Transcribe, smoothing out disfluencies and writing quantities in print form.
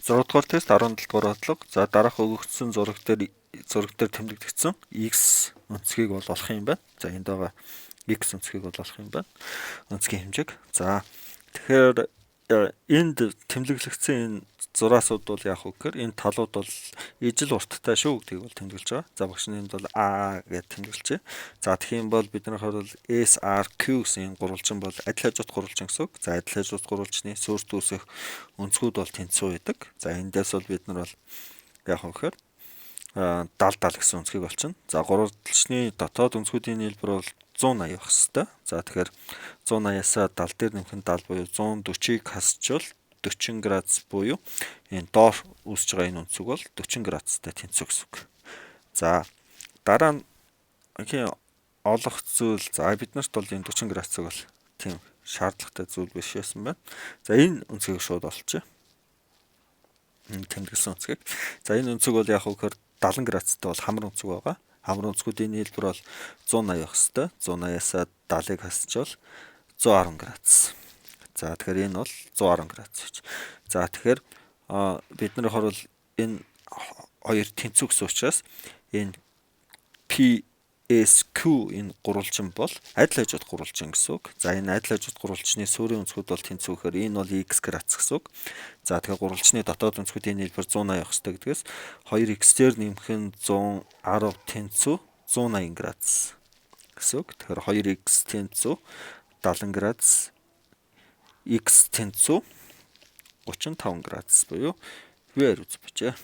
6 дугаар тест 17 дугаар бодлого. За, дараах өгөгдсөн зураг дээр тэмдэглэгдсэн X өнцгийг бол олох юм байна. За, энд байгаа X өнцгийг бол олох юм байна. Өнцгийн хэмжээг. За, тэгэхээр энд тэмдэглэгдсэн энэ зураасууд бол яах вэ гэхээр энэ талууд бол ижил урттай шүү гэдгийг бол тэмдэглэж байгаа. За, багш нь энд бол А гэж тэмдэглэжээ. За, тэгэх юм бол бид нар бол SRQ гэсэн энэ гурвалжин бол адил хажуут гурвалжин гэсэн үг. За, адил хажуут гурвалжны суурьт үүсэх өнцгүүд бол тэнцүү байдаг. За, эндээс бол бид нар бол яах вэ гэхээр 70 70 гэсэн өнцгийг олчихно. За, гурвалжны дотоод өнцгүүдийн нийлбэр бол 180 байх хэвээр. За, тэгэхээр 180-аас 70 дээр нэмэх нь 70 буюу 140-ыг хасчвал 40 градус буюу энэ доор үүсэж байгаа энэ өнцөг бол 40 градустай тэнцүү гэсэн үг. За, дараа нь олох зүйл, за, бид нарт бол энэ 40 градусыг бол тийм шаардлагатай зүйл биш байсан байна. За, энэ өнцгийг шууд олчихъя. Энэ тэмдэглэсэн өнцгийг. За, энэ өнцөг бол яг вэ гэхээр 70 градустай бол хамар өнцөг байгаа. Хамар өнцгүүдийн нийлбэр бол 180 байх хэвээр. 180-аас 70-ыг хасчвал 110 градус. За, тэгэхээр энэ бол 110 градус гэж. За, тэгэхээр бид нар бол энэ хоёр тэнцүү гэсэн учраас энэ PSQ энэ гурвалжин бол адил хажууд гурвалжин гэсэн үг. За, энэ адил хажууд гурвалжны суурийн өнцгүүд бол тэнцүү гэхээр энэ бол x градус гэсэн үг. За, тэгэхээр гурвалжны дотоод өнцгүүдийн нийлбэр 180 явах хэрэгтэй гэдгээс 2x дээр нэмэх нь 110 тэнцүү 180 градус гэсэн үг. Тэгэхээр 2x тэнцүү 70 градус, x тэнцүү 35 градус буюу V хариу зөв байжээ.